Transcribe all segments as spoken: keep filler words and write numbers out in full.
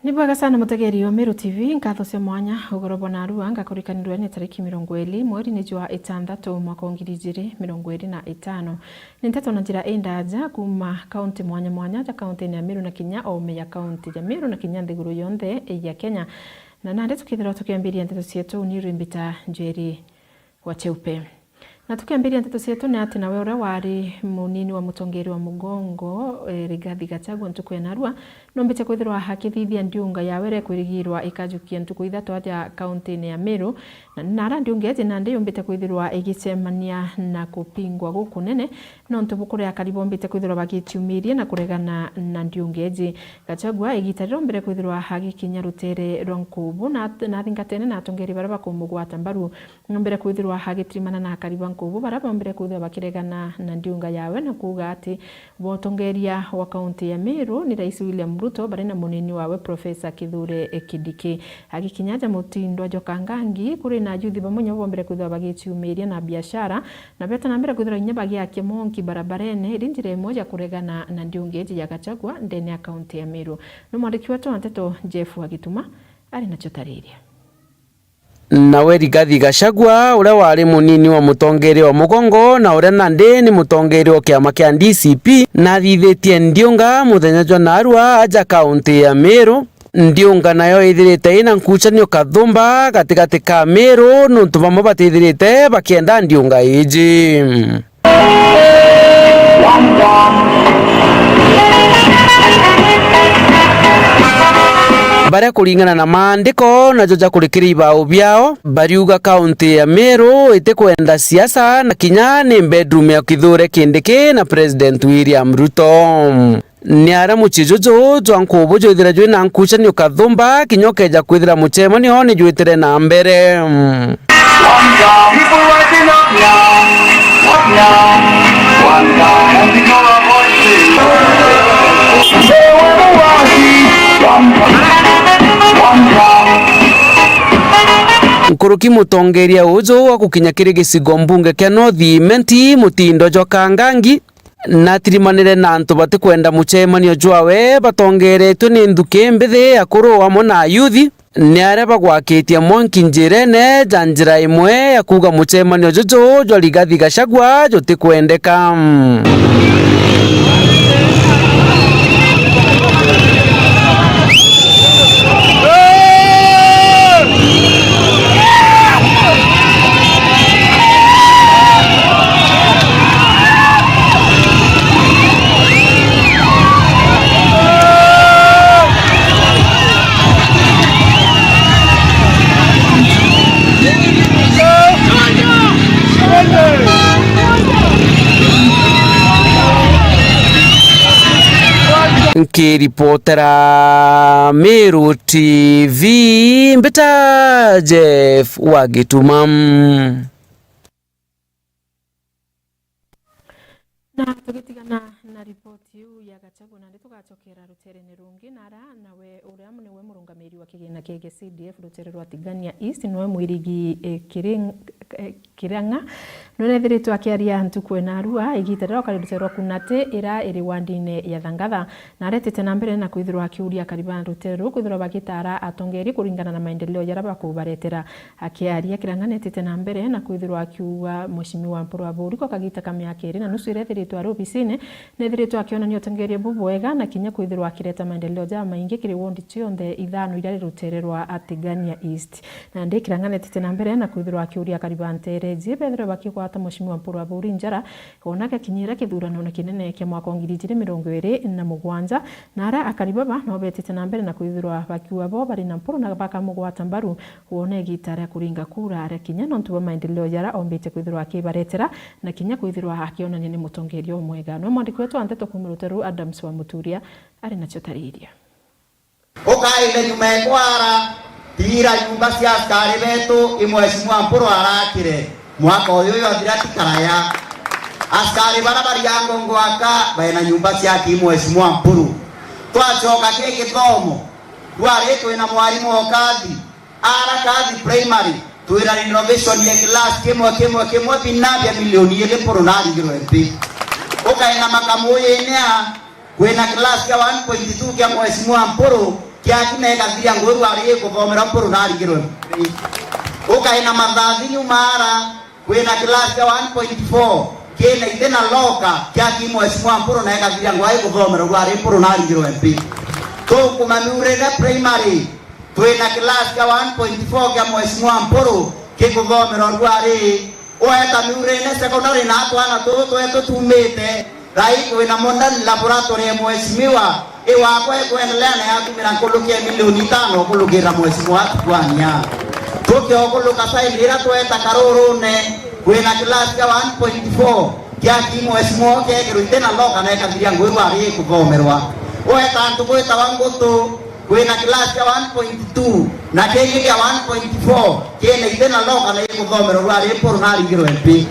Ni bwega sana mutegeri wa Meru T V, nkatho cia mwanya ugoro bwa narua ngakurikanirwa ni tariki mirongo iri mweri ni jwa itanthatu mwaka wa ngiri ijiri mirongo iri na itano. Ni nteto na njira indaja kuma kaunti mwanya mwanya ja kaunti ya Meru na kinya ome ya kaunti ya Meru na kinya nthiguru yonthe ya Kenya. Na nandi tukithirwa tukiambiria nteto cietu ni rwimbita Njeri wa Cheupe. Na tukiambiria nteto cietu ni ati nawe uria wari munini wa mutongeri wa mugongo, eh, Rigathi Gachagua ntuku ya narua, nombite kwithirwa akithithia ndiunga yawe iria ikwirigirwa ikajukia ntuku ithatu aja kauntini ya Meru, na nara ndiunga iji nandi yumbite kwithirwa igicemania na kupingwa gukunene nontu bukuria akari bombite kwithirwa bagiciumiria na kuregana na ndiunga iji. Gachagua igita riria ombire kwithirwa agikinya rutere rwa Nkubu na, na athingatene na atongeri baria bakumugwata mbaru. Niombire kwithirwa agitirimana na akari ba Nkubu baria bombire kwithirwa bakiregana na ndiunga yawe na kuuga ati botongeria wa kaunti ya Meru ni Rais William Ruto bari na munini wawe Professor Kithure Kindiki. Agikinya aja mutindwa jwa Kangangi kuri na ayuthi bamwe nyo bombire kwithirwa bagiciumiria na biashara na beta na mbere kwithirwa inya bagiakia monki barabarene iri njira imwe ya kuregana na ndiunga iji ya Gachagua ndene ya kaunti ya Meru. Ni mwandiki wetu wa nteto Jeff Wagituma ari nacio tariria. Nawe Rigathi Gachagua, uria wari munini wa mutongeria wa mugongo na uria nandi ni mutongeria wa kiama kia D C P, nathithitie ndiunga muthenya jwa narua aja kaunti ya Meru. Ndiunga nayo ithirite ina nkucanio kathumba gatigati ka Meru, nontu bamwe batithirite bakienda ndiunga iji. Baria kuringana na maandiko najo jakurikiria ibao biao, bariuga kaunti ya Meru itikwenda siasa na kinya ni bedroom ya Kithure Kindiki na President William Ruto. Ni aria mucii juju jwa Nkubu jwithira jwina nkucanio kathumba, kinya ukeja kwithira mucemanio ni jwitire na mbere. Nkuruki mutongeria uju wa gukinya kiri gicigo mbunge kia North Imenti, mutindo jwa Kangangi, natirimanire na antu batikwenda mucemanio jwawe batongeretwe ni nthuki mbithi, akuru amwe na ayuthi, ni aria bagwakitie mwanki njirene ja njira imwe ya kuuga mucemanio juju jwa Rigathi Gachagua jutikwendeka. Nkiripotera Meru T V, mbita Jeff Wagituma. Na tugitigana na ripoti iu ya Gachagua, nandi tugacokera ruterene rungi, nara nawe uria niwe murungamiri wa kigina kia C D F rutere rwa Tigania East, niwe Mwirigi, eh, Kiring-, eh, Kirang'a, nunethiritwe akiaria ntuku ena arua igita riria ukari rutere rwa Kunati ira iri wandine ya Thangatha, na aretete na mbere na kwithirwa akiuria akari ba rutere ruu kwithirwa bagitara atongeri kuringana na maendeleo jaria bakubaretera. Akiaria, Kirang'a netite na mbere na kwithirwa akiuga Mheshimiwa Mpuru Aburi kwa kagita ka miaka iri na nusu iria ethiritwe ari obisine, nethiritwe akionania utongeria bubwega na kinya kwithirwa akireta maendeleo jamaingi kiri wondi cionthe ithano iria ri rutere rwa Tigania East. Nandi Kirang'a netite na mbere na kwithirwa akiuria akari ba ntere iji bethirwe bakigwata Mheshimiwa Mpuru Aburi njara, wona gakinyira kithuranone kinene kia mwaka wa ngiri ijiri mirongo iri na mugwanja, na aria akari baba no betite na mbere na kwithirwa bakiuga bo bari na Mpuru na bakamugwata mbaru, wona igita ria kuringa kura ria kinya nontu bwa maendeleo jaria ombite kwithirwa akibaretera na kinya kwithirwa akionania ni mutongeria umwega. No mwandiki wetu wa nteto kuuma rutere ruu Adams wa Muturia ari nacio tariria. Ukaire nyuma ekwara, tira nyumba cia askari betu i Mheshimiwa Mpuru arakire mwaka uyu uyu athira ti karaya. Askari bara bari angongo aka baina nyumba ciaki i Mheshimiwa Mpuru. Twacoka ki githomo, rwari twina mwarimu o Kathi, ara Kathi Primary, twina renovation ya class kimwe kimwe kimwe bina bia milioni iri Mpuru narigirwe nthi. Ukaina makamuyine a Kwina class kia one point two kia Mheshimiwa Mpuru, kiaki na ikathiria ngugi rwari ikuthomerwa Mpuru na aringirwe. Ukaina Mathathi Nyumara, kwina class ya one point four, kina ite na loka, kiaki Mheshimiwa Mpuru na ikathiria ngugi ikuthomerwa rwari Mpuru na aringirwe M P. Tukuma Miurene Primary, twina class ya one point four kia Mheshimiwa Mpuru kikuthomerwa rwari. Ueta Miurene Secondary na atwana tutu twetu tumite, thaai kwina modern laboratory ya mheshimiwa, iwakwa ikwendelea na yatumira nkuruki ya milioni itano ukurukira mheshimiwa atukwania. Tukiokuluka side ira tweta Karurune, kwina class ya one point four, kiaki mheshimiwa ukekirwa ite na loka na ikathiria ngugi rwari ikuthomerwa. Ueta antu gwitawa Ngutu, kwina class ya one point two na kingi kia one point four kina ite na loka na ikuthomerwa rwari Mpuru na aringirwe M P.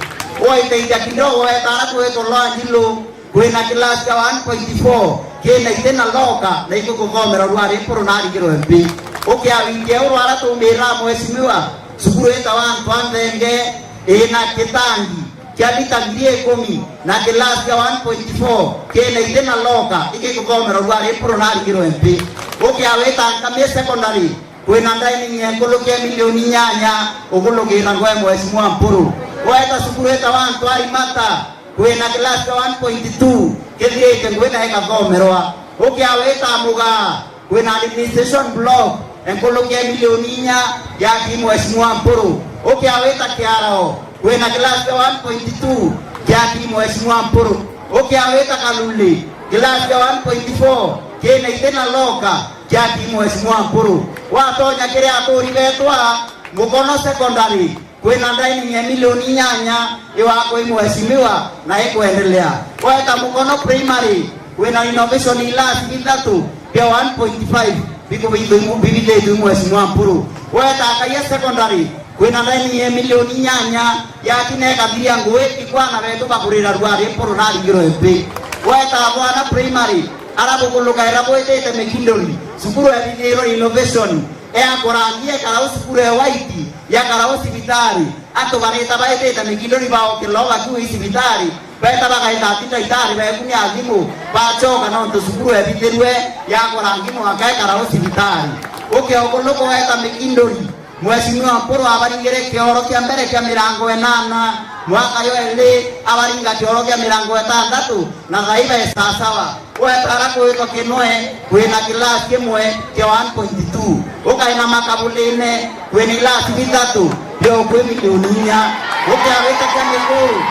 Waiteithia kidogo wetara kwitwa Lwanjilu, kwina class ya one point four kina ite na loka na ikuthomerwa rwari Mpuru na aringirwe M P. Ukiawikia urwara tumira mheshimiwa, cukuru itawa Antu a Nthenge, ina kitangi kia mita ngiri ikumi na class ya one point four kina ite na loka ikikuthomerwa rwari Mpuru na aringirwe M P. Ukiawita Nkamia Secondary, kwina dining ya nkuluki ya milioni inyanya ukurukira ngugi ya mheshimiwa Mpuru. Weta cukuru itawa Antu a Rimata, kwina class ya one point two kithirite ngugi na ikathomerwa. Ukiawita Mugaa, kwina administration block enkuluki ya milioni inya kiaki mheshimiwa Mpuru. Ukiawita Kiarao, kwina class ya one point two kiaki mheshimiwa Mpuru. Ukiawita Kaluli, class ya one point four kina ite na loka kiaki mheshimiwa Mpuru. Watonya kiri aturi betwa Mukono Secondary, kwina dining ya milioni inyanya iwakwa i mheshimiwa na ikwendelea. Weta Mukono Primary, kwina renovation ilasi bithatu bia one point five bikubithitwe i mheshimiwa Mpuru. Weta Akaia Secondary, kwina dining ya milioni inyanya yaki na ikathiria ngugi ikwana betu bakurira rwari Mpuru na aringirwe M P. Weta Athwana Primary, ara bukulukaira bwitite Mikinduri, cukuru ebithirwe renovation, ya kurangia ikara u cukuru e white, yakara u cibitari. Antu bareta baitite Mikinduri baokirira u bakiu i cibitari, beta bagaita ati ndaitari beku ni athimu, bacoka nontu cukuru ebithirwe ya kurangi mwaka ikara u cibitari. Ukiokuluka weta Mikinduri, mheshimiwa Mpuru abaringire kioro kia mbere kia mirango enana, mwaka yo iri abaringa kioro kia mirango etantatu, na thaiba e sasawa. Wetara kwitwa Kinwe, kwina class kimwe kia one point two. Ukaina Makabulini, kwina ilasi bithatu bia ukwi milioni inya. Ukiawita kia Miku,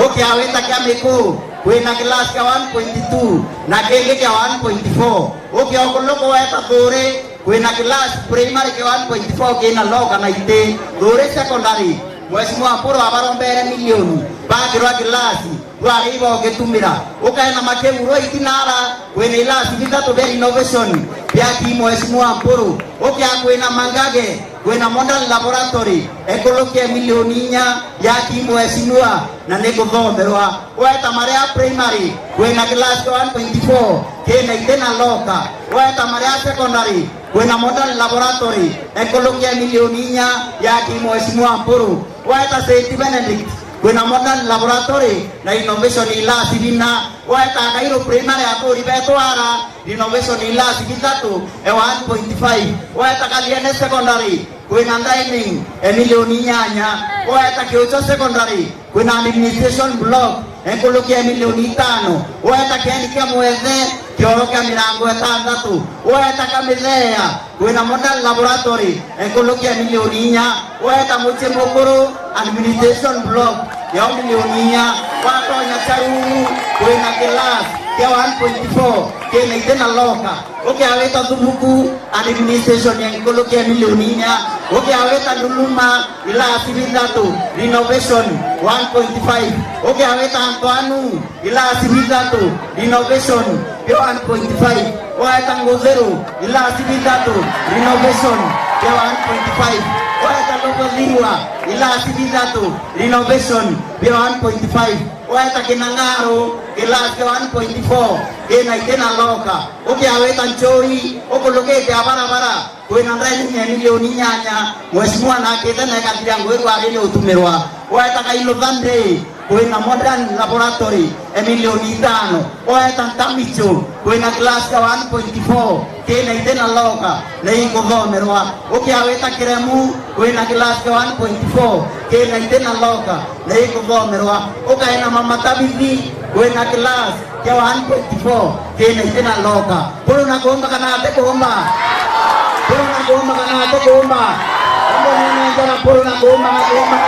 ukiawita kia Miku, kwina class kia one point two na kingi kia one point four. Ukiokuluka weta Thuri, kwina class primary kia one point four kina loka na iti. Thuri Secondary, mheshimiwa Mpuru abarombere milioni, bakirwa class, rwari ibogitumira. Ukaena Makiu rwa itinara, kwina ilasi bithatu bia renovation, biaki mheshimiwa Mpuru. Ukia kwina Mangage, kwina modern laboratory, ekulukia milioni inya, yaki mheshimiwa, na nikuthomerwa. Weta Maria Primary, kwina class one point four, kina iti na loka. Weta Maria Secondary, kwina modern laboratory, ekulukia milioni inya, yaki mheshimiwa Mpuru. Weta Saint Benedict, kwina modern laboratory na renovation ilasi bina. Weta Kairu Primary aturi betwara renovation ilasi bithatu e one point five. Weta Kathiene Secondary, kwina dining e milioni inyanya. Weta Kiucho Secondary, kwina administration block enkulukia milioni itano. Weta Kieni kia Mwethe, kioro kia mirango itantatu. Weta Kamithea, kwina modern laboratory enkulukia milioni inya. Weta Mucii Mukuru administration block yao milioni inya. Watonya Charuru, kwina class kia one point four kina iti na loka. Ukiawita Thubuku administration ya nkulukia milioni inya. Ukiawita Nduluma, ilasi bithatu renovation one point five. Ukiawita Antoanu, ilasi bithatu renovation bia one point five. Weta Nguthiru, ilasi bithatu renovation bia one point five. Weta Lubuthirwa, ilasi bithatu renovation bia one point five. Weta Kinang'aru, ilasi bia one point four kina iti na loka. Ukiawita Nchui, ukulukite abarabara, kwina dining ya milioni inyanya, mheshimiwa nakite na ikathiria ngugi rwari ni utumirwa. Weta Kailu Thandi, Kwina modern laboratory ya milioni itano. Oeta Ntamicho, kwina class ya one point four, kina iti na loka, na ikuthomerwa. Ukiawita Kiremu, kwina class ya one point four, kina iti na loka, na ikuthomerwa. Ukaina Mama Tabithi, kwina class ya one point four, kina iti na loka. Pulu na kuumba kana ati kuumba? Pulu na kuumba kana ati kuumba? Umbo nene njara, pulu na kuumba, na kuumba.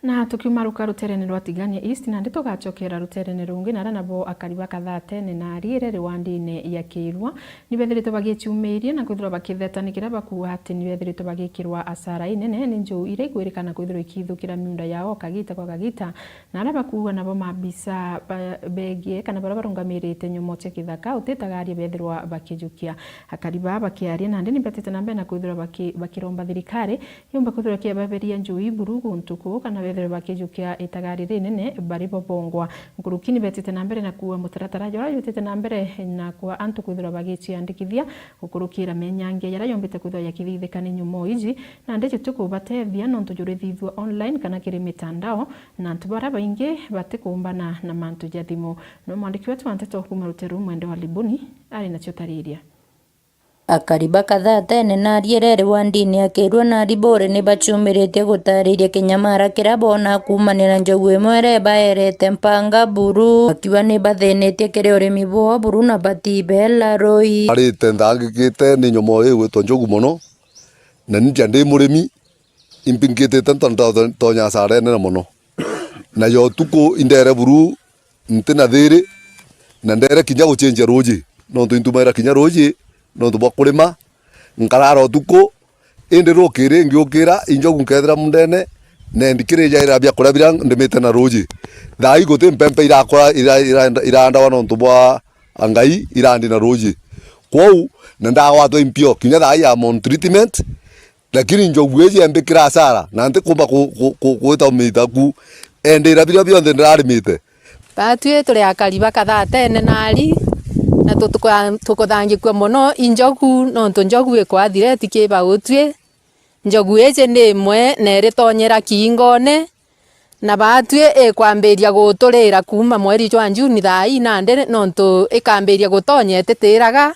Na tukiumaruka ruterene rwa Tigania East, nandi tugacokera ruterene rungi, na aria nabo akari ba Kathatene na Ariere riwandine ya Kirua, ni bethiritwe bagiciumiria na kwithirwa bakithetania kiria bakuuga ati ni bethiritwe bagikirwa asara inene ni njuu iria igwirikana kwithirwa ikithukira miunda yao kagita kwa kagita, na aria bakuuga nabo mabisa ba-, begie kana baria barungamirite nyomo cia kithaka utitagaria bethirwa bakijukia. Akari baa bakiaria nandi ni betite na mbere na kwithirwa baki-, bakiromba thirikari yumba kwithirwa kiababeria njuu buru guntu kuu, kana bethirwe bakijukia itagari rinene bari bo bongwa. Nkuruki ni betite na mbere na kuua mutaratara jura jutite na mbere na kwa antu kwithirwa bagiciandikithia gukurukira menyangia jaria yombite kwithirwa jakithithika ni nyomo iji, nandi jutikubatethia nontu jurithithua online kana kiri mitandao, na antu baria baingi batikumbana na mantu ja thimu. No mwandiki wetu wa nteto kuuma ruteru Mwende wa Libuni ari nacio tariria. Akari ba Kathatene na Ariere riwandine ya Kirua na Aribore ni baciumiritie gutariria kinyamara kiria boona kuumania na njogu imwe iria ibaerete mpanga buru, bakiuga ni bathinitie kiri urimi bwao buru na batibela rui. Arite nthangikite ni nyomo igwitwa njogu mono, na ni nja ndi murimi, impingitite nto-, nto-, ntonya asara inene mono. Na ya utuku indere buru nti na thiiri, na ndere kinya gucenjia ruuji, nontu intumaira kinya ruuji nontu bwa kurima. Nkarara utuku, indi rukiri ngiukira, injogu nkethira mundene, na ndikirijaira biakuria biria ndimite na ruuji. Thaa ii guti mpempe irakura, ira-, ira-, iraandawa nontu bwa Ngai, irandi na ruuji. Kwou, na ndagwatwa impio, kinya thaa ii am on treatment, lakini njogu iji yambikira asara, na ntikumba ku-, ku-, ku-, gwita umiita ku. Endira biria bionthe ndirarimite. Baatwi turi akari ba Kathatene na Ari, na tutukwa-, tukuthangikua mono i njogu, nontu njogu ikwa threat ki bautwi. Njogu iji ni imwe na iritonyera kiingone, na baatwi ikwambiria guturira kuuma mweri jwa Juni thaa ii nandi, nontu ikambiria gutonya ititiraga,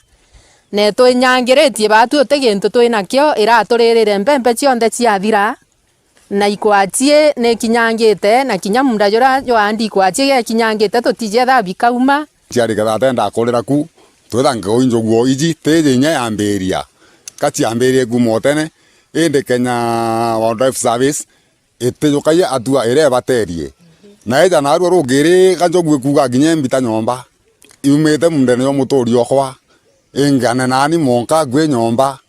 na itwinyangiritie baatwi uti gintu twinakio, iraturirire mpempe cionthe ciathira, na ikwaci ni ikinyangite, na kinya munda juria jwaandi ikwaci gekinyangite tutiji etha bikauma. Ciari Kathatene ndakurira ku, twithangagwa i njogu o iji, tiji inya yambiria, ka ciambirie kuuma o tene, indi Kenya Wildlife Service itijukagia atua iria ibaterie. Na ija narua rukiri, ka njogu ikuuga kinya imbita nyomba, iumite mundene jwa muturi okwa, ingane nani mwanka nkui nyomba.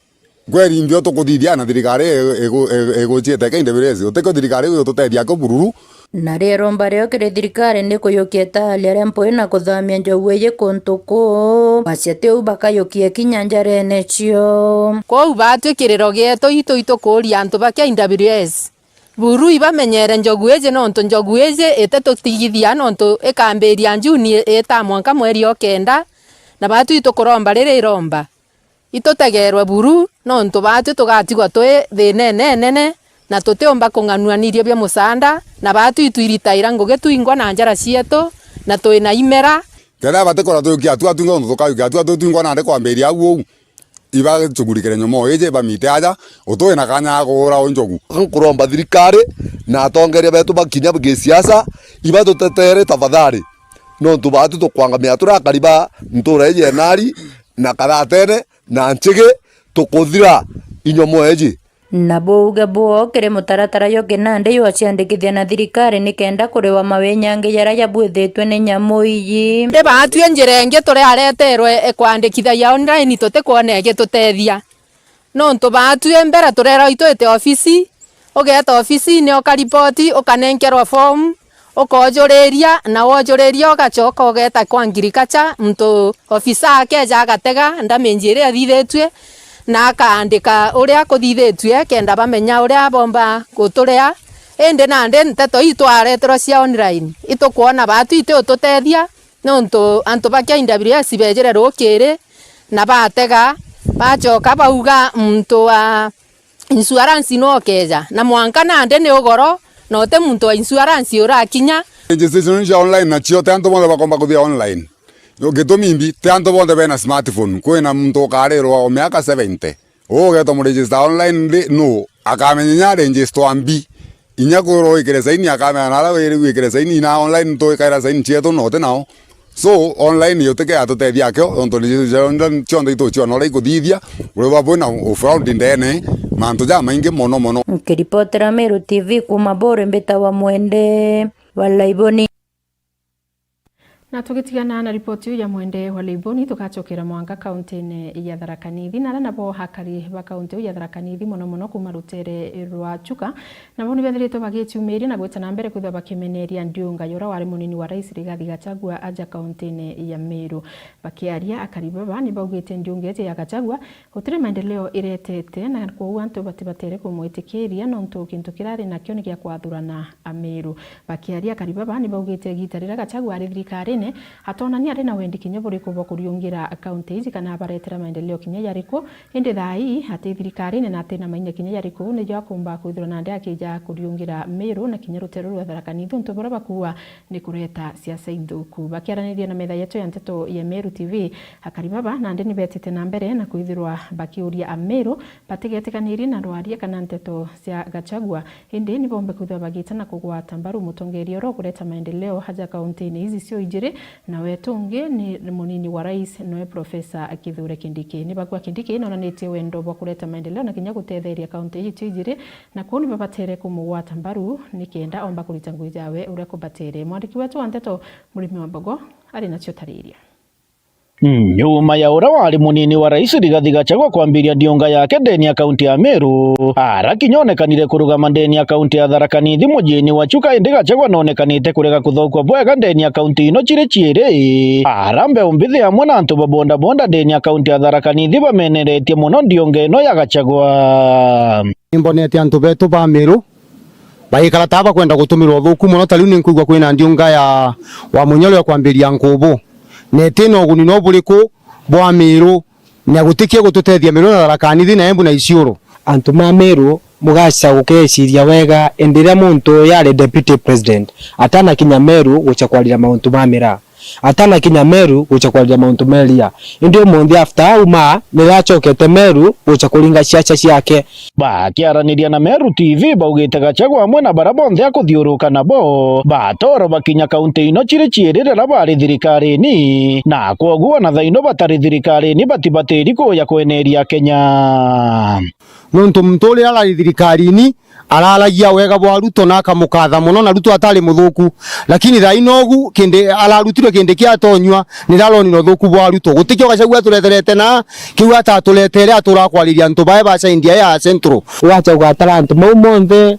Kweri mbio tukuthithia na thirikari igu-, igu-, iguciite K W S, utikio thirikari iu itutethia akio bururu. Na riromba rio kiri thirikari ni kuyukia itaali aria mpui na kuthamia njogu iji kuntu kuu, macia tiu bakayukie kinya njarene cio. Kwou baatwi kiriro gietu itu itukuuria antu ba K W S. Buru ibamenyere njogu iji, nontu njogu iji ititutigithia, nontu ikambiria Juni iita mwanka mweri o kenda, na baatwi itukuromba riri iromba. Itutegerwe buru, nontu baatwi tugatigwa twi thiinene inene, na tutiumba kung'anua na irio bia musaanda, na baatwi itwiritaira ngugi twingwa na njara cietu, na twi na imera. Kethira batikorwa tuyukia atua twingwa, nontu tukayukia atua twingwa nandi kwambiria au uu. Ibacugurikire nyomo iji, bamite aja, utui na kanya ga kuura u njogu. Nkuromba thirikari na atongeria betu ba kinya gisiasa, ibatutetere tafadhali. Nontu baatu tukwangamia turi akari ba ntuura iji ya Nari na Kathatene na Nchigi, tukuthira i nyomo iji. Na bouge bwoo kiri mutaratara jwa kinandi jwa ciandikithia na thirikari nikenda kuriwa mawinyangi jaria jabwithitwe ni nyamu iji. Ni baatwi njira ingi turiareterwe kwandikithagia online tutikwona igitutethia. Nontu baatwi mbere turerwa itwite ofisi, ugeeta ofisine ukaripoti, ukanenkerwa form, ukojuriria, na wojuriria ugacoka ugeeta kwa agriculture, muntu ofisa akeja agatega ndamage iria ithithitue, na akaandika uria kuthithitue, kenda bamenya uria bomba guturea. Indi nandi nteto ii twareterwa cia online, itukwona baatwi iti ututethia, nontu antu ba K W S bejire rukiri, na batega, bacoka bauga muntu wa insurance no okeja, na mwanka nandi ni ugoro, Na uti muntu wa insurance urakinya. Registration cia online nacio, ti antu bonthe bakomba kuthia online. Gitumi mbi, ti antu bonthe bena smartphone. Kwina muntu ukarirwa o miaka seventy. Uu ugetwa muregister online ndi, nu akamenya inya register mbi. Inya kwirwa wikire saini, akamenya na aria wiri wikire saini, na online twikaira saini cietu na uti nao. So, online yo tike yatutethia akio, ontu ni cionthe ituciona uria ikuthithia, uri bwa bwina ufraud ndene, mantu jamaingi mono mono. Nkiripotera Meru T V kuuma Bore, mbitawa Mwende wa Laiboni. Na tugitigana na ripoti iu ya Mwende wa Laiboni, tugacokera mwanka kauntine ya Tharaka Nithi, na aria nabo akari ba kaunti iu ya Tharaka Nithi, mono mono kuuma rutere rwa Chuka, nabo ni bethiritwe bagiciumiria na gwita na mbere kwithirwa bakimeneria ndiunga ya uria wari munini wa rais Rigathi Gachagua aja kauntine ya Meru. Bakiaria, akari baba ni baugite ndiunga iji ya Gachagua gutiri maendeleo iretete, na kwou antu batibatere kumwitikiria, nontu kintu kiria ari nakio ni gia kwathurana Ameru. Bakiaria, akari baba ni baugite igita riria Gachagua ari thirikarine, atonania ari na wendi kinya buriku bwa kuriungira kaunti iji kana abaretera maendeleo kinya jariku. Indi thaa ii ati thirikarine na ati na mainya kinya jariku nijo akumba kwithirwa nandi akija kuriungira Meru na kinya rutere rwa Tharaka Nithi, untu buria bakuuga ni kureta siasa inthuku. Bakiaraniria na metha yetu ya nteto ya Meru T V, akari baba nandi ni betite na mbere na kwithirwa bakiuria Ameru batigetikanirie na rwaria kana nteto cia Gachagua, indi ni bombe kwithirwa bagita na kugwata mbaru mutongeria uria ukureta maendeleo aja kauntine iji cio ijiri, na wetu ungi ni munini wa rais, noe Professor Kithure Kindiki. Ni bagua Kindiki nonanitie wendo bwa kureta maendeleo na kinya gutetheria kaunti iji cio ijiri, na kwou ni babatere kumugwata mbaru nikenda omba kurita ngugi jawe uria kubatere. Mwandiki wetu wa nteto, Murimi wa Mbogo, ari nacio tariria. Nyuma ya uria wari munini wa rais Rigathi Gachagua kwambiria ndiunga yake ndeni ya kaunti ya Meru, ara kinya onekanire kurugama ndeni ya kaunti ya Tharaka Nithi mujiini wa Chuka, indi Gachagua nonekanite kurega kuthokua bwega ndeni ya kaunti ino ciri ciiri. Ara mbeu mbithi amwe na antu ba bodaboda ndeni ya kaunti ya Tharaka Nithi bameneretie mono ndiunga ino ya Gachagua. Nimbonete antu betu ba Meru bagikara ta bakwenda gutumirwa uthuku mono. Ta riu ninkwigua kwina ndiunga ya wa Munyoro ya kwambiria nkubu, na itina uguni no buriku bwa Meru, na gutikia gututethia Meru na Tharaka Nithi na Embu na Isiolo. Antu ma Meru, mugaca gukeciria wega, indi riria muntu uyu ari deputy president, atanakinya Meru guca kwarira mauntu ma miraa. Atanakinya Meru guca kwaria mauntu meria. Indi umunthi after auma, niracokete Meru guca kuringa ciaca ciake. Bakiaraniria na Meru T V, baugite Gachagua amwe na bara bonthe akuthiuruka nabo, batoro bakinya kaunti ino ciri ciiri riria bari thirikarini, na kwoguo na thaino batari thirikarini batibatiri kuja kweneria Kenya. Nontu muntu uria arari thirikarini, araragia wega bwa Ruto na akamukatha mono, na Ruto atari muthuku. Lakini thaa ino ugu, kindi ararutirwe kindi kia atonyua, niraroni na uthuku bwa Ruto. Gutikio Gachagua atureterete na, kiu ataturetere atura kwariria antu bae ba side ya Central. Wacha gwatara antu mau monthe,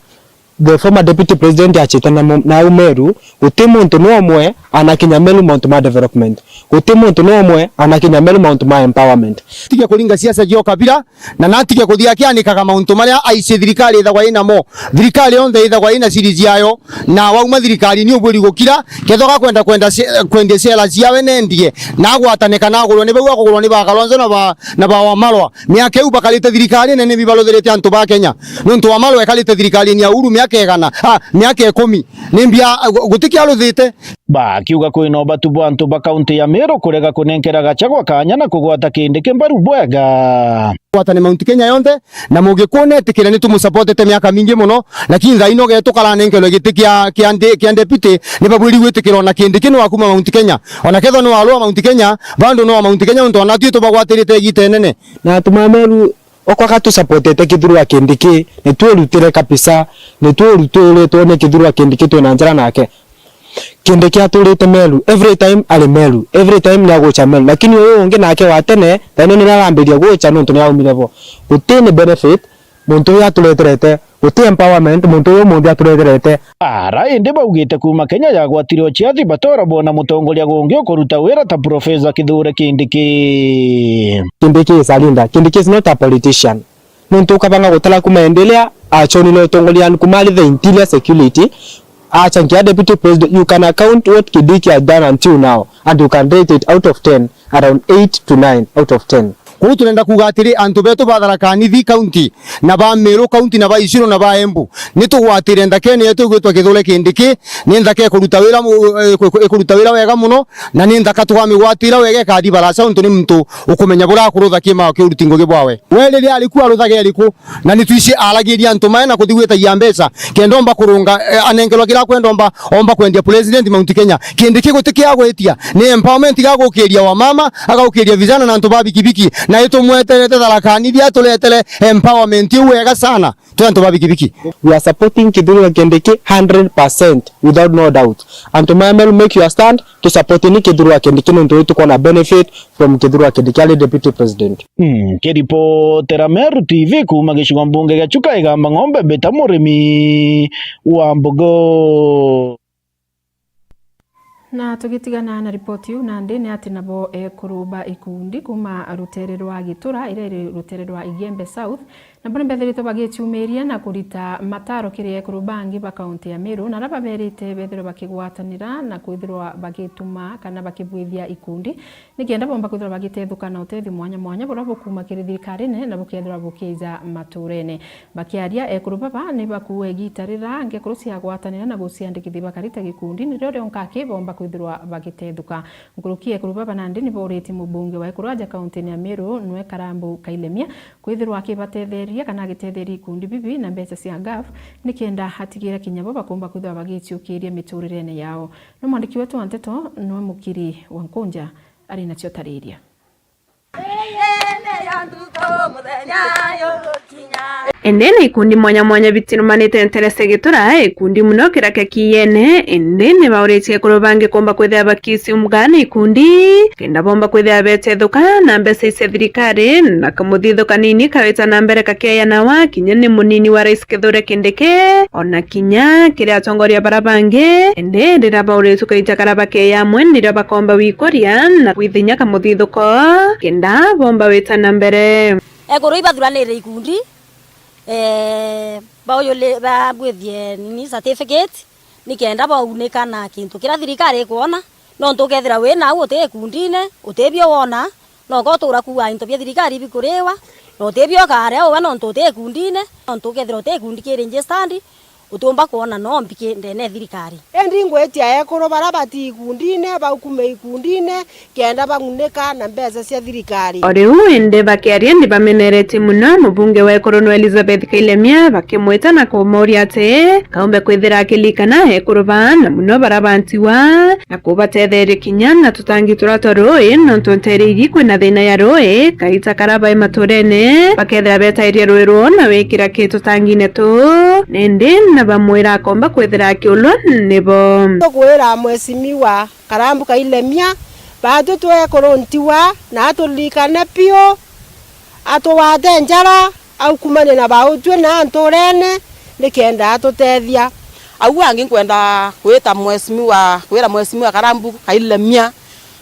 the former deputy president achite na mo-, na au Meru, guti muntu no umwe anakinya Meru mauntu ma development. Guti muntu no umwe anakinya Meru mauntu ma empowerment. Tige kuringa siasa cia ukabira, na natige kuthia akianikaga mauntu maria aici thirikari ithagwa inamo. Thirikari yonthe ithagwa ina siri ciayo, na wauma thirikari ni ubwiri gukira, kethoga kwenda, kwenda sie-, kwendia ciela ciawe nendie, na agwatane kana agurwe ni bau agugurwa ni ba Kalonzo na ba, na ba Wamalwa. Miaka iu bakarite thirikari nene ni bibaruthirite antu ba Kenya. Nontu Wamalwa ekarite thirikari ya Uhuru miaka igana, ah, miaka ikumi. Ni mbia, ah, gu-, gutikia aruthite. Bakiuga kwina ubatu bwa antu ba kaunti ya Meru kurega kunenkera Gachagua kanya na kugwata Kindiki mbaru bwega. Gwatane Mount Kenya yonthe, na Mugikuyu netikire ni tumusupportete miaka mingi mono, lakini thaa ino getu karanenkerwe giti kia, kia ndi-, kia deputy, ni babwiri gwitikira ona Kindiki ni wa kuma Mount Kenya. Ona kethwa ni wa Lower Mount Kenya, bado ni wa Mount Kenya, nontu ona twi tubagwatirite igita inene. Na antu ma Meru, okwa ka tusupportete Kithurwa Kindiki, ni twirutire kabisa, ni twirutire twone Kithurwa Kindiki twina njara nake. Kindiki aturite Meru, every time ari Meru, every time ni agucha Meru. Lakini uyu ungi nake wa tene, thaino ni arambiria gucha nontu ni aumire bo. Guti ni benefit muntu uyu atureterete, guti empowerment muntu uyu umunthi atureterete. Ara indi baugite kuma Kenya yagwatire uciathi batora bona mutongoria gungi ukuruta wira ta Professor Kithure Kindiki. Kindiki is a leader. Kindiki is not a politician. Nontu ukabanga gutara kuma indi iria achonire utongoriani kuma ari the interior security, acha nkia deputy president, you can account what Kindiki has done until now, and you can rate it out of ten, around eight to nine out of ten. Kwou turenda kuuga atiri, antu betu ba Tharaka Nithi County, na ba Meru County, na ba Isiolo, na ba Embu, ni tugwatire nthakene yetu igwitwa Kithure Kindiki. Ni nthaka ikuruta wira mu-, iku-, iku-, ikuruta wira wega muno, na ni nthaka twamigwatira wega, ikathi baraca, untu ni muntu ukumenya buria akurutha kiima kiu uruti ngugi bwawe. We riria ari ku, aruthaga iriku? Na ni twici aragiria antu mae na kuthi gwitagia mbeca, kenda omba kurunga, eh, anenkerwa kiria akwenda, omba, omba kwendia president Mount Kenya. Kindiki gutikia gwitia, ni empowerment, igagukiria wamama, agagukiria vijana na antu ba bikibiki. Na itumweterete Tharaka Nithi aturetere empowerment iu wega sana. Twi antu ba bikibiki. We are supporting Kithure Kindiki hundred percent, without no doubt. Antu ma Meru, make your stand, tusupportini Kithure Kindiki nontu itukwona benefit from Kithure Kindiki ari deputy president. Mm, kiripotera Meru T V kuuma gicigo mbunge gia Chuka Igamba Ng'ombe, Mbita Murimi wa Mbogo. Na tugitigana na ripoti iu, nandi ni ati nabo ekuru ba ikundi kuuma rutere rwa Gitura, iria iri rutere rwa Igembe South, nabo ni bethiritwe bagiciumiria na kurita mataro kiri ekuru bangi ba kaunti ya Meru, na aria baberite bethirwe bakigwatanira na kwithirwa bagituma kana bakibwithia ikundi, nikenda bomba kwithirwa bagitethuka na utethio mwanya mwanya buria bukuuma kiri thirikarine na bukethirwa bukija maturene. Bakiaria, ekuru baba ni bakuuga igita rira ngekuru ciagwatanira na guciandikithia bakarita gikundi, nirio rionka aki bomba kwithirwa bagitethuka. Nkuruki, ekuru baba nandi ni bauritie mubunge wa ekuru aja kauntini ya Meru, nwe Karambu Kailemia, kwithirwa akibatetheria kana agitetheria ikundi bibi na mbeca cia gaf, nikenda atigira kinya bo bakumba kwithirwa bagiciukiria miturirene yao. Ni mwandiki wetu wa nteto, nwe Mukiri wa Nkunja, ari nacio tariria. Indi ni ikundi mwanya mwanya bitirumanite nterese Gitura, ikundi muno kiraka kiene, indi ni bauritie ekuru bangi kumba kwithira bakiciumga na ikundi, kenda bomba kwithira betethuka na mbeca cia thirikari, na kamuthitho kanini kawita na mbere kakeeyanawa kinya ni munini wa rais Kithure Kindiki, ona kinya kiri atongoria bara bangi, indi riria bauritwe kaita karia bakeeya amwe, nirio bakomba wikuria na kwithinya kamuthithuko, kenda bomba wita na mbere. Ekuru ibathuranire ikundi, eh, bauyuli-, babwithie nini certificate, nikenda baunika na kintu kiria thirikari ikwona, nontu ukethira wi nau uti ikundine, uti bio wona, no ukotura kuuga into bia thirikari bikuriwa, na uti bio ukaria uwe nontu uti ikundine, nontu ukethira uti ikundi ki registered, utiumba kwona no mbi ki ndene ya thirikari. Indi ngwitia ekuru baria bati ikundine, baukume ikundine, kenda bang'unika na mbeca cia thirikari. O riu indi bakiaria ni bameneretie muno mubunge wa ekuru nwe Elizabeth Kailemia, bakimwita na kumuria ati kaumbe kwithira akiririkana ekuru baa na muno baria bantiwa, na kubatetheria kinya na tutangi turia twa rui, nontu ntere iri kwina thina ya rui, kaita karia bai maturene, bakethira betairie rui rwoo na wikira ki tutangine tuu, nindi na bamwira akomba kwithira akiulwa nibo. Tukwira Mheshimiwa Karambu Kailemia, baatwi twi ekuru ntiwa, na aturirikane piu, atugwate njara, aukumanie na bautwi na nturene, nikenda atutethia. Au angi nkwenda kwita Mheshimiwa, kwira Mheshimiwa Karambu Kailemia,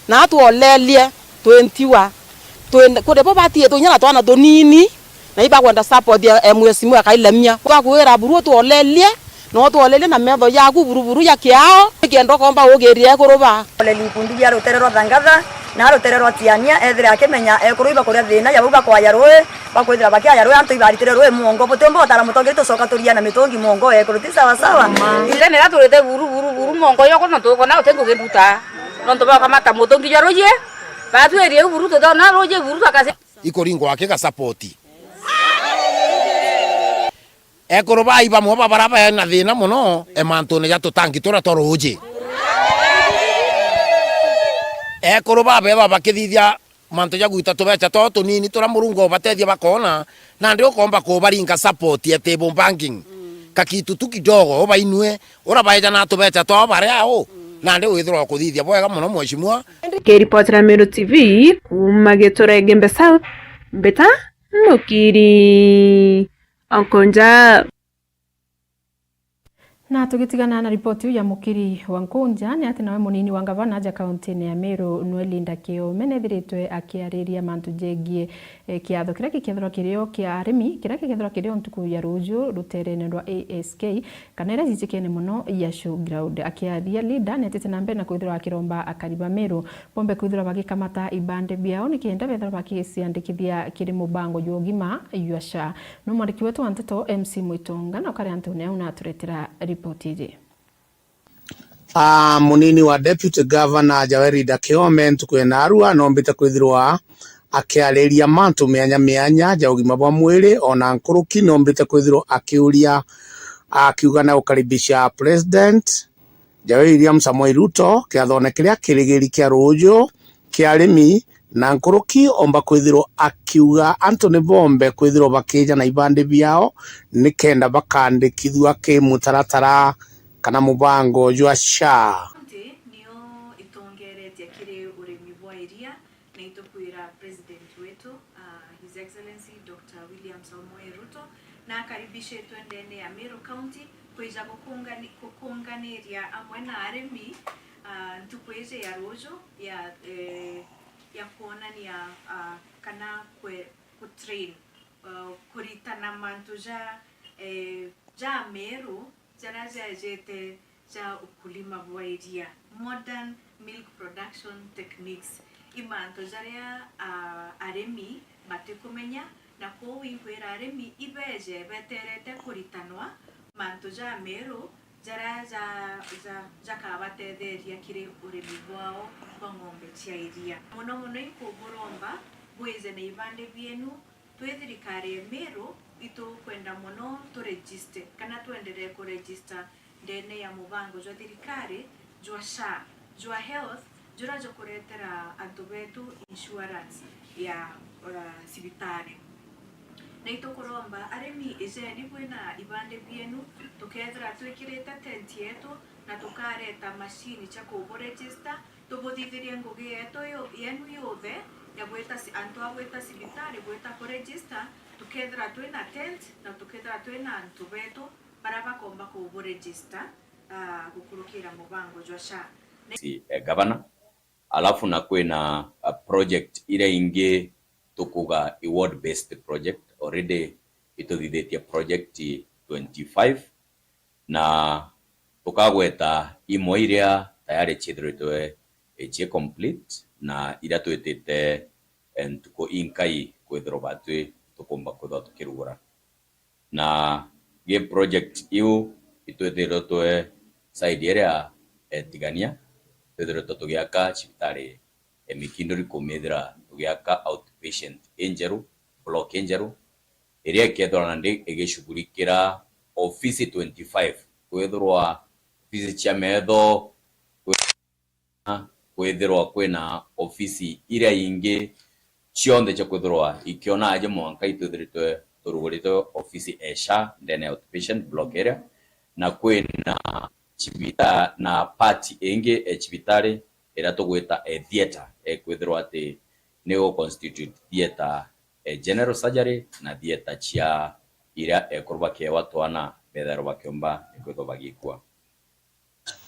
na atwolerie twi ntiwa, twi, kuri bo batie tunya na twana tunini, na ibakwenda support ya, eh, Mheshimiwa Kailemia. Twakwira buru utwolerie, na utwolerie na metho yaku buru buru ya kiao, nikenda ukomba ugiria ekuru ba. Ole ni ikundi bia rutere rwa Thangatha, na rutere rwa Tiania, ethire akimenya ekuru ibakuria thina ya bau bakwaya rui, bakwithira bakiaya rui, antu ibaritire rui mwongo, butiumba utara mutongeria tucoka turia na mitungi mwongo ekuru, ti sawa sawa? Ithe nira turite buru, buru, buru mwongo yoko, nontu ukona uti ngugi nduta, nontu bakamata mutungi jwa ruji, batwirie buru tuthona ruji buru twakasi. Ikuringwa aki ga support. Ekuru bai bamwe ba bara bae na thina mono, e, mantune ja tutangi turia twa ruuji. Ekuru babethwa bakithithia mantu ja gwita tubecha twao tunini turia Murungu ubatethia bakoona, nandi ukomba kubaringa support ya table banking. Kakitu tu kidogo, ubainue, ura baeja na tubecha twao baria au, nandi withirwa ukuthithia bwega mono, mheshimiwa. Kiripotera Meru T V, kuuma Gitura Igembe South, Mbita Mukiri. Onkonja. Na tugitigana na ripoti iu ya Mukiri wa Nkunja, ni ati nawe munini wa ngavana aja kauntine ya Meru, nwe Linda Kiome, nethiritwe akiariria mantu jegie, eh, kiatho kiria gikethirwa kirio kia arimi, kiria gikethirwa kirio ntuku ya ruju ruterene rwa A S K, kana iria jijikene mono ya showground. Akiaria, Linda netite na mbere na kwithirwa akiromba akari ba Meru bombe kwithirwa bagikamata ibande biao nikenda bethirwa bakiciandikithia kiri mubango jwa ugima jwa SHA. No mwandiki wetu wa nteto M C Mwitonga na ukari antune au naturetera ripoti iji. Ah, munini wa Deputy Governor Jaweri Dakiome ntuku ya narua nombite kwithirwa akiariria mantu mianya mianya ja ugima bwa mwiri, ona nkuruki nombite kwithirwa akiuria, akiuga na gukaribisha President Jaweri William Samoei Ruto kiathone kiria kirigiri kia ruju kia arimi, na nkuruki omba kwithirwa akiuga antu ni bombe kwithirwa bakija na ibandi biao nikenda bakandikithua ki mutaratara kana mubango jwa SHA. County niyo itongeretie kiri urimi bwa iria, na itukwira President wetu, ah, His Excellency Doctor William Samoei Ruto, na akaribishitwe ndene ya Meru County kwija gukungani-, gukunganiria amwe na arimi, ah, ntuku iji ya ruju ya, eh, ya kwonania, ah, kana kwe-, kutrain, ah, kuritana mantu ja, eh, ja Meru jaria jejete ja ukulima bwa iria, modern milk production techniques, i mantu jaria, ah, arimi batikumenya, na kwoou inkwira arimi ibeje beterete kuritanwa mantu ja Meru jaria ja, ja, jakabatetheria kiri urimi bwao bwa ng'ombe cia iria. Mono mono inkuburomba bwije na ibandi bienu. Twi thirikari ya Meru, itukwenda mono turegiste kana twenderee kuregista ndene ya mubango jwa thirikari jwa SHA, jwa health, juria jukuretera antu betu insurance ya, uh, cibitari. Na itukuromba arimi, ijeni bwina ibandi bienu, tukethira twikirite tent yetu na tukareta machine cia kuburegista, tubuthithirie ngugi yetu yo-, yenu yothe ya gwita ci-, antu a gwita cibitari, gwita kuregista, tukethira twina tent na tukethira twina antu betu baria bakomba kuburegista, ah, gukurukira mubango jwa SHA. Si, eh, gavana. Alafu na kwina, ah, project iria ingi tukuga i ward based project, already ituthithitie project twenty-five, na tukagweta imwe iria tayari ciithiritwe ici complete na iria twitite, eh, ntuku inkai kwithirwa batwi tukumba kwithirwa tukirugura. Na gi project iu itwithiritwe side iria, eh, Tigania, twithiritwe tugiaka cibitari, eh, Mikinduri, kumithira tugiaka outpatient injeru, block injeru, iria ikethirwa nandi igicugurikira ofisi twenty-five, kwithirwa ofisi cia metho, kwithirwa kwina ofisi iria ingi cionthe cia kwithirwa ikiona aja mwanka itwithiritwe turugurite ofisi e SHA ndene ya outpatient block area, na kwina cibita-, na part ingi e cibitari iria tugwita e theatre, e kwithirwa ati ni gu constitute theatre e general surgery na theatre cia iria ekuru bakiewa twana bethairwa bakiumba kwithirwa bagikua.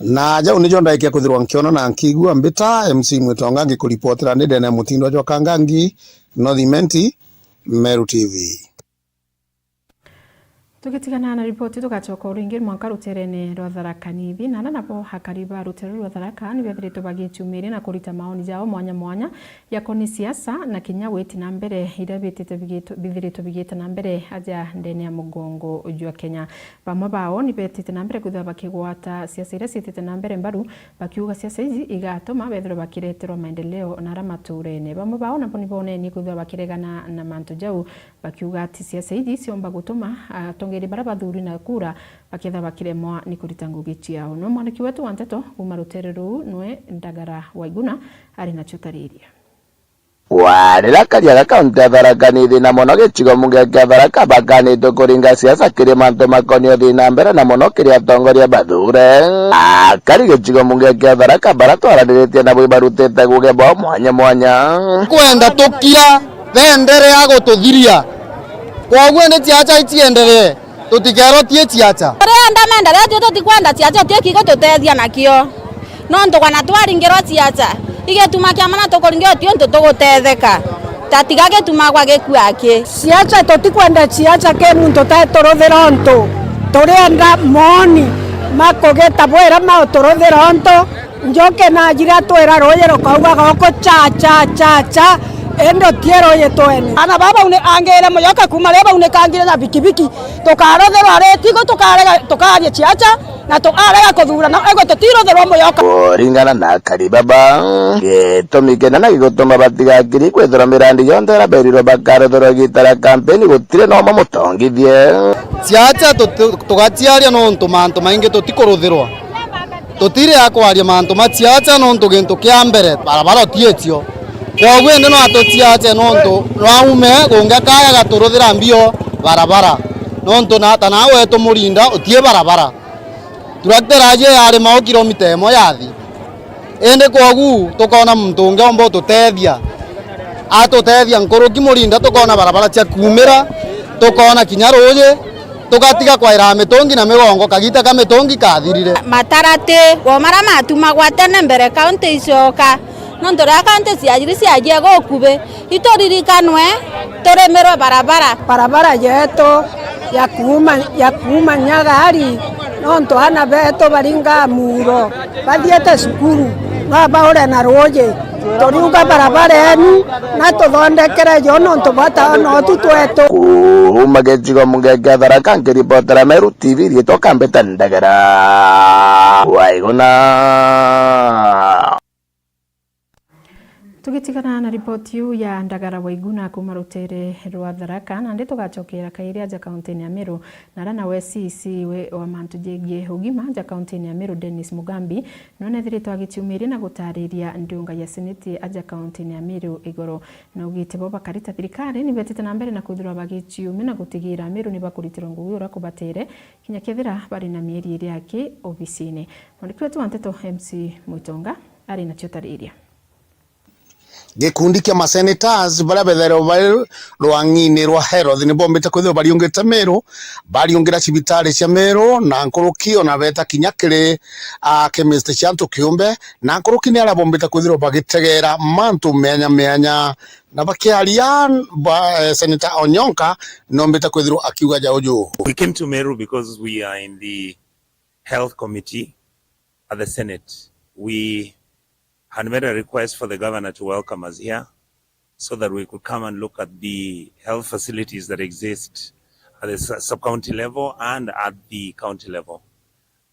Na jau nijo ndaikia kwithirwa nkiona na nkigua. Mbita M C Mwitonga, ngikuripotera ndi ndene ya mutindwa jwa Kangangi, North Imenti, Meru T V. Tugitigana na ripoti, tugacoka o ringi mwanka ruterene rwa Tharaka Nithi, na ana nabo akari ba rutere rwa Tharaka ni bethiritwe bagiciumiria na kurita maoni jao mwanya mwanya yakoni siasa na kinya gwiti na mbere iria bitite bigit-, bithiritwe bigita na mbere aja ndene ya mugongo jwa Kenya. Bamwe bao ni betite na mbere kwithirwa bakigwata siasa iria ciitite na mbere mbaru, bakiuga siasa iji igatuma bethirwa bakireterwa maendeleo na ara maturene. Bamwe bao nabo ni bonenie kwithirwa bakiregana na mantu jau, bakiuga ati siasa iji ciomba gutuma atongeria bara bathuri na kura bakethirwa bakiremwa ni kurita ngugi ciao. No mwandiki wetu wa nteto kuuma rutere ruu nwe Ndagara Waiguna ari nacio tariria. Wa riria karia ga kaunti ya Tharaka Nithi na mono gicigo mbunge kia Tharaka bakanitwe kuringa siasa kiri mantu makonie uthii na mbere na mono kiri atongoria bathure. Akari gicigo mbunge kia Tharaka bara twaraniritie nabo ibarutite ngugi bao mwanya mwanya. Kwenda tukira, beenderea gututhiria. Kwoguo ni ciaca icienderee. Tutikerwo tie ciaca. Turienda maendeleo, tio tutikwenda ciaca, tio kigututethia nakio. Nontu kana twaringirwa ciaca, igituma kiama na tukuringia, tio untu tugutetheka. Tatiga gituma gwa gikua ki. Ciaca, tutikwenda ciaca ki muntu teturuthira untu. Turienda moni makugita bwira mauturuthira untu. Njoke na njira twira ruuji rukauga goko cha, cha, cha, cha, indi utie ruuji twene. Ana baba une angire muyoka kuma ria baunikangire na bikibiki, tukaruthirwa ritigo, tukarega, tukaria ciaca, na tukarega kuthurana, ego tutiruthirwa muyoka. Kuringana na akari baba, gitumi kinene gigutuma batigakiri kwithirwa mirandi yonthe iria berirwe bakaruthirwa igita ria kampeni gutiri na umwe mutongithie. Ciaca tuti-, tugaciaria nontu mantu maingi tutikuruthirwa. Tutiri a kwaria mantu ma ciaca nontu gintu kia mbere barabara utiicio. Kwogu indi no atuciace nontu no aume gungi akaga gaturuthira mbio barabara. Nontu na ta nawe tumurinda utie barabara. Tractor aje yarima o kilomita imwe yathi. Indi kwogu tukona muntu ungi omba ututethia. Atutethia nkuruki murinda tukona barabara cia kuumira, tukona kinya ruuji, tugatiga kwaira mitungi na migongo, kagita ka mitungi kathirire. Matarati, o mara matumagwa tene mbere kaunti icoka, nontu riria kaunti ciajiri ciajia gukubi, ituririkanwe turimirwe barabara. Barabara yetu ya kuuma, ya kuuma Nyagari, nontu ana betu baringa muro. Bathiete cukuru, no baure na ruuji. Turiuga barabara enu, na tuthondekere yo nontu bwa taona utu twetu. Kuuma gicigo mbunge kia Tharaka, nkiripotera Meru T V, riitwa Kambita Ndagara. Waiguna. Tugitigana na ripoti iu ya Ndagara Waiguna kuuma rutere rwa Tharaka, nandi tugacokera kairi aja kauntini ya Meru, na ara nawe C C we wa mantu jegie ugima aja kauntini ya Meru, Dennis Mugambi, nonethiritwe agiciumiria na gutariria ndiunga ya seneti aja kauntini ya Meru igoro. Naugite bo bakari ta thirikari nibetite na mbere na kwithirwa bagiciumia na gutigira Meru nibakuritirwa ngugi uria kubatere, kinya kethira bari na mieri iri aki obisini. Mwandiki wetu wa nteto M C Mwitonga ari nacio tariria. Gikundi kia masenators baria bethairwe bari rwang'ini rwa health ni bombite kwithirwa bariungite Meru, bariungira cibitari cia Meru na nkuruki, ona beta kinya kiri, ah, chemist cia antu kiumbe, na nkuruki ni aria bombite kwithirwa bagitegera mantu meanya meanya. Na bakiaria ba, eh, Senator Onyonka nombite kwithirwa akiuga ja uju. We came to Meru because we are in the health committee at the Senate. We had made a request for the governor to welcome us here so that we could come and look at the health facilities that exist at the su-, sub-county level and at the county level.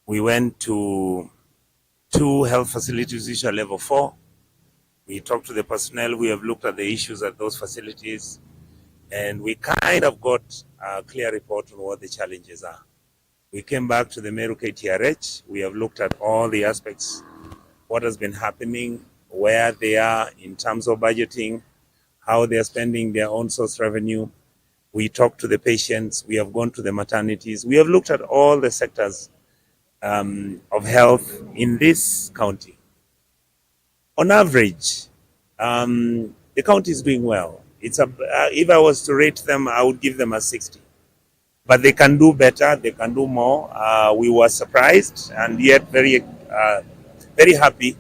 We went to two health facilities which are level four. We talked to the personnel, we have looked at the issues at those facilities, and we kind of got a clear report on what the challenges are. We came back to the Meru K T R H. We have looked at all the aspects, what has been happening, where they are in terms of budgeting, how they are spending their own source revenue. We talked to the patients. We have gone to the maternities. We have looked at all the sectors, um, of health in this county. On average, um, the county is doing well. It's a, uh, if I was to rate them, I would give them a sixty. But they can do better, they can do more. Uh, we were surprised and yet very, uh, very happy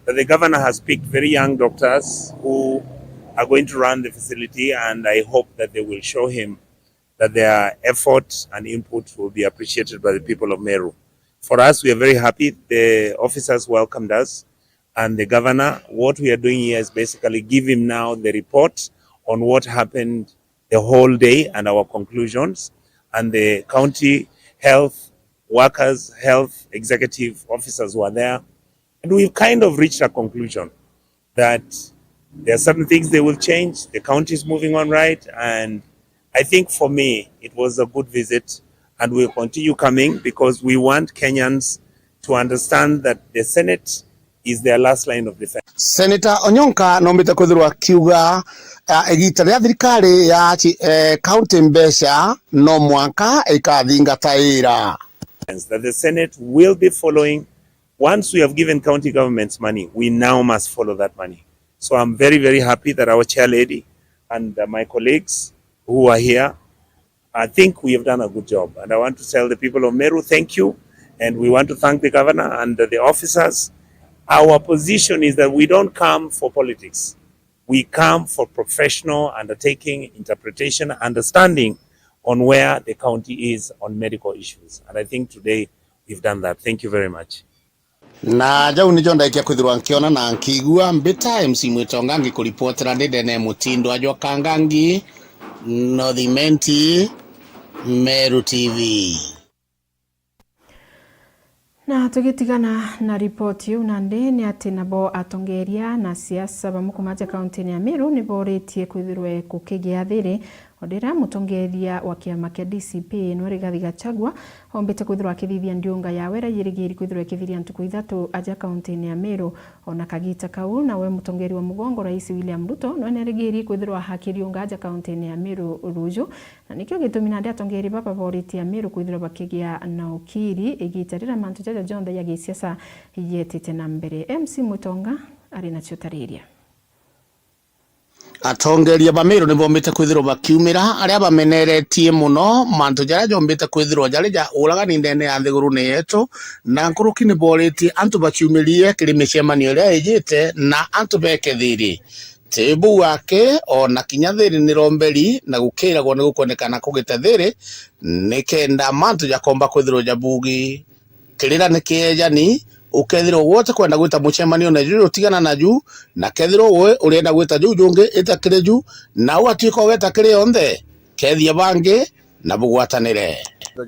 that the governor has picked very young doctors who are going to run the facility, and I hope that they will show him that their effort and input will be appreciated by the people of Meru. For us, we are very happy. The officers welcomed us, and the governor, what we are doing here is basically give him now the report on what happened the whole day and our conclusions, and the county health workers, health executive officers were there, and we've kind of reached a conclusion that there are certain things they will change. The county is moving on right, and I think for me, it was a good visit, and we'll continue coming because we want Kenyans to understand that the Senate is their last line of defense. Senator Onyonka nombite kwithirwa akiuga, ah, igita ria thirikari ya chi-, eh, county mbeca no mwanka ikathingataira. That the Senate will be following. Once we have given county governments money, we now must follow that money. So I'm very, very happy that our chair lady and, uh, my colleagues who are here I think we have done a good job, and I want to tell the people of Meru, thank you, and we want to thank the governor and the officers. Our position is that we don't come for politics. We come for professional undertaking, interpretation, understanding on where the county is on medical issues. And I think today we've done that. Thank you very much. Na jau nijo ndaikia kwithirwa nkiona na nkigua. Mbita M C Mwitonga ngikuripotera ndi ndene mutindo ajwa Kangangi, North Imenti, Meru T V. Na tugitigana na ripoti iu nandi, ni ati nabo atongeria na siasa bamwe kuma aja kauntini ya Meru ni boritie kwithirwe gukigia thiri, o riria mutongeria wa kiama kia D C P nwe Rigathi Gachagua ombite kwithirwa akithithia ndiunga yawe iria yirigiri kwithirwa ikithiria ntuku ithatu aja kauntini ya Meru. Ona kagita kau, nawe mutongeria wa mugongo Rais William Ruto nwe nerigiri kwithirwa akiriunga aja kauntini ya Meru ruju. Na nikio gitumi nandi atongeria baba boritie Ameru kwithirwa bakigia na ukiri igita riria mantu jaja jonthe ja gisiasa yetite na mbere. M C Mwitonga ari na ciutariria. Atongeria ba Meru ni bombite kwithirwa bakiumira aria bameneretie mono mantu jaria jombite kwithirwa jari ja uragani ndene ya nthigurune yetu, na nkuruki ni boritie antu baciumirie kiri micemanio iria ijite na antu beke thiri. Ti buu aki, o na kinya thiri ni romberi, na gukiiragwa ni gukwendekana kugita thiri, nikenda mantu jakomba kwithirwa jabugi. Kirira ni kiejani, ukethirwa gwe utikwenda gwita mucemanione juju, tigana naju, na kethirwa gwe urienda gwita juu jungi, ita kiri ju, na ugatuika ugeta kiri yonthe, kethia bangi, na bugwatanire.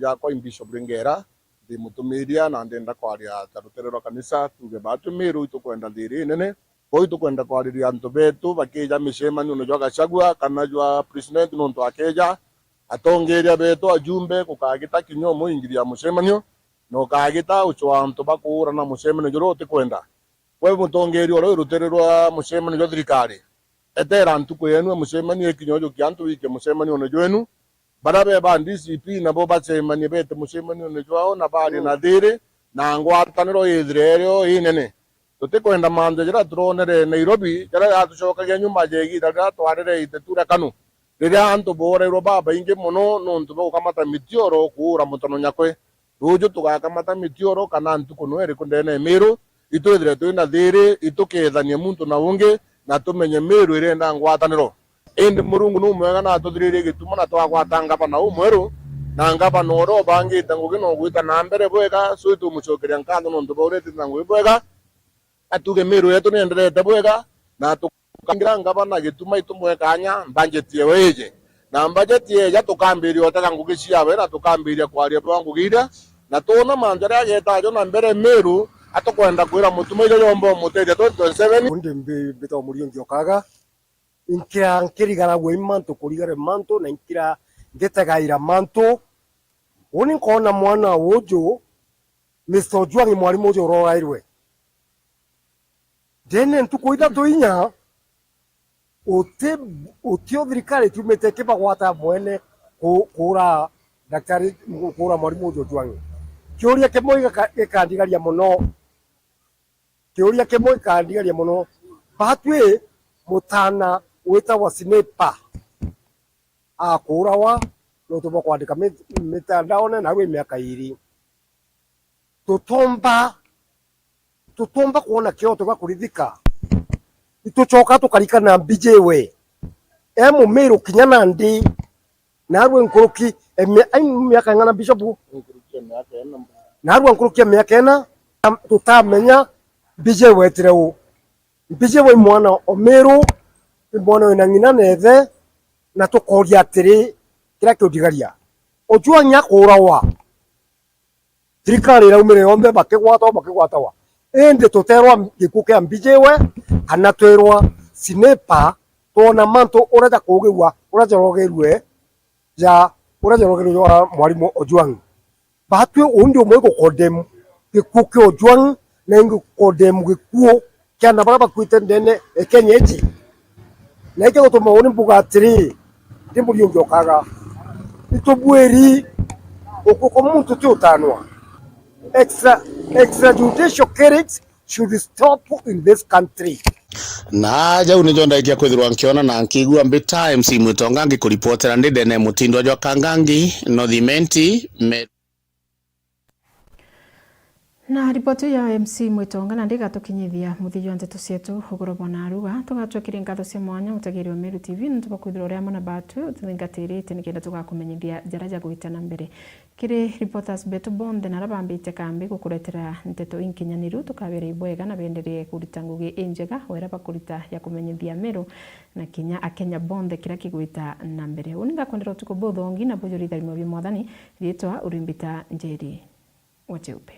Jakwa i Bishop Ringera, ndi mutumiria na ndenda kwaria ta rutere rwa kanisa, tuge batu Miru itukwenda thiri inene. Kwou itukwenda kwariria antu betu bakija micemanione jwa Gachagua kana jwa president, nontu akija atongeria betu ajumbe gukagita kinya umwe ingiri ya mucemanio, na ukagita ucwa antu bakuurana mucemanio juria utikwenda. Gwe mutongeria uria wi rutere rwa mucemanio jwa thirikari, etera ntuku yenu ya mucemanio ikinya ujukia antu wikie mucemanione jwenu. Baria be ba D C P nabo bacemanie bete mucemanione jwao na barie na thiri na ngwataniro ithire irio inene. Tutikwenda mantu jaria turonere Nairobi, jaria jatucokagia nyuma ja igiita riria twarire itetu ria KANU, riria antu boorairwe babaingi mono nontu bwa gukamata mitioro kuura mutono nyakwe. Ruuju tugakamata mitioro kana ntuku no iriku ndene ya Miru, itwithire twina thiri, itukethanie muntu na ungi, na tumenye Miru irenda ngwataniro. Indi Murungu numwega na atuthiririe gituma na twagwata ngavana umweru, na ngavana uria ubangite ngugi no gwita na mbere bwega, so itumucokeria nkatho nontu bwa uria itite na ngugi bwega. Atuge Miru yetu nienderete bwega, na tukangira ngavana gituma itumwe kanya mbajeti yewe ije. Na mbajeti yeja tukambiria utega ngugi ciawe na tukambiria kwaria bwa ngugi iria, na twona mantu jaria ageta ajo na mbere Miru, atukwenda kwira mutuma ijo yomba umutethia twenty twenty-seven. Undi mbi-, mbitagwa Muriungi Okaga. Inkira nkirigaragua i mantu, kurigara mantu, na inkira ngitegaira mantu. Uni nkona mwana uju, Mister Ojwang mwarimu uju urorairwe. Ndene ntuku ithatu inya, uti, utio thirikari itiumite ikibagwata mwene ku-, kuura daktari, kuura mwarimu uju Ojwang. Kiuria kimwe gika-, gikandigaria mono. Kiuria kimwe gikandigaria mono. Batwi mutana witagwa Sniper akuurawa nontu bwa kwandika mi-, mitandaone, nau i miaka iiri. Tutomba, tutomba kwona kioto gwa kurithika. Itucoka tukarikana mbijiwe e mumiru kinya nandi. Narua nkuruki, e mi-, ai, miaka ing'ana, Bishop? Nkuruki ya miaka ena. Narua nkuruki ya miaka ena, am-, tutamenya mbiji wetire u. Mbiji wi mwana o Miru, wi mwana wina ng'ina na ithe, na tukoria atiri, kiria kiundigaria, Ojwang akuurawa. Thirikari iraumire yonthe, bakigwatwa, bakigwatawa. Indi tuterwa gikuo kia mbijiwe, kana twerwa Sniper, twona mantu uria jakuugirua, uria jarogerue, ja uria jarogerue jwa mwarimu Ojwang. Batwi undi umwe igucondemn gikuo kia Ojwang, na ingi gucondemn gikuo kia ana baria bakuite ndene e Kenya iji. Na ikio gutuma uni mbuga atiri, ndi Muriungi Okaga, itubwiri, gukuo kwa muntu ti utanwa. Extra-, extrajudicial killings should stop in this country. Na jau nijo ndaikia kwithirwa nkiona na nkigua mbita M C Mwitonga ngikuripotera ndi ndene mutindwa jwa Kangangi, North Imenti, me- Na ripoti ya M C Mwitonga nandi igatukinyithia muthia jwa nteto cietu ugoro bwa naruga. Tugatwikiri nkatho cia mwanya utegeri wa Meru T V nontu bwa kwithirwa uri amwe na batu ututhingatirite nikenda tugakumenyithia jaria jagwita na mbere. Kiri reporters betu bonthe na aria bambite kambi gukuretera nteto inkinyaniru, tukabera ibwega na benderie kurita ngugi injega wera bakurita ya kumenyithia Meru na kinya Akenya bonthe kiria kigwita na mbere. Uni ngakwendera utuku buthongi na bujuri itharimo bia Mwathani. Riitwa urimbita Njeri wa Cheupe.